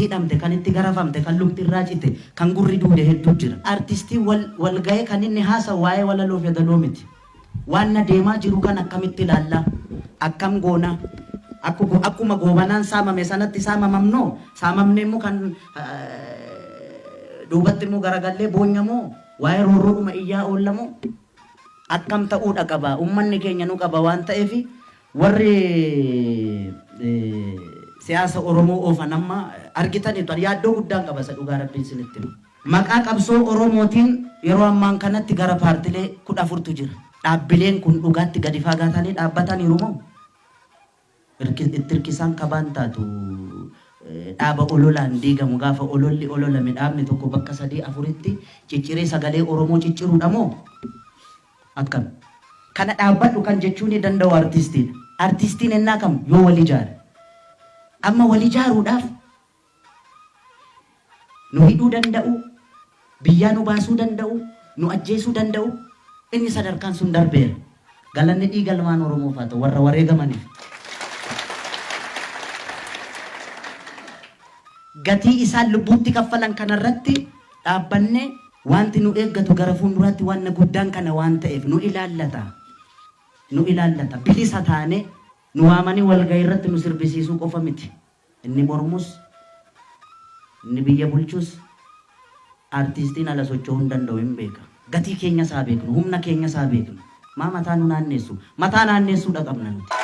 hidhamte, kan itti garafamte, kan lukti irraa cite, kan gurri duude hedduu jira. Artistiin wal wal ga'ee kan inni haasa'u waa'ee walaloo fi yadaloo miti. Waan na deemaa jiru kana akkamitti ilaalla? Akkam goona? Akkuma Goobanaan saamame sanatti saamamamnoo? Saamamnee immoo kan duubatti immoo garagallee boonya moo? Waa'ee roorroodhuma iyyaa oolla moo? Akkam ta'uudha qaba? Uummanni keenya nu qaba waan ta'eef warri siyaasa Oromoo oofan amma argitaniitu. Ani yaaddoo guddaan qaba isa dhugaa Rabbiin isinitti hima. Maqaa qabsoo Oromootiin yeroo ammaan kanatti gara paartilee 14tu jira. Dhaabbileen kun dhugaatti gadi fagaatanii dhaabbataniiru moo? Itti hirkisaan kabaan taatu dhaaba ololaan diigamu gaafa ololli ololame dhaabni tokko bakka sadii afuritti cicciree sagalee Oromoo cicciruudha moo? Akkam? Kana dhaabbadhu kan jechuunii danda'u artistiidha. Artistiin ennaa kam? Yoo wal ijaare. Amma wal ijaaruudhaaf Nu hidhuu danda'u, biyyaa nu baasuu danda'u, nu ajjeesuu danda'u. Inni sadarkaan sun darbeera. Galanni dhiiga ilmaan Oromoof haa ta'u, warra wareegamaniif. Gatii isaan lubbuutti kaffalan kanarratti dhaabbannee wanti nu eeggatu gara fuulduraatti wanna guddaan kana waan ta'eef nu ilaallata. Nu ilaallata. Bilisa taanee nu waamanii walgahii irratti nu sirbisiisuu qofa miti. Inni mormus, inni biyya bulchus artiistiin ala socho'uu hin danda'u hin beeka. Gatii keenyas haa beeknu, humna keenyas haa beeknu. Maa mataa nu naanneessu? Mataa naanneessuudha qabna nuti.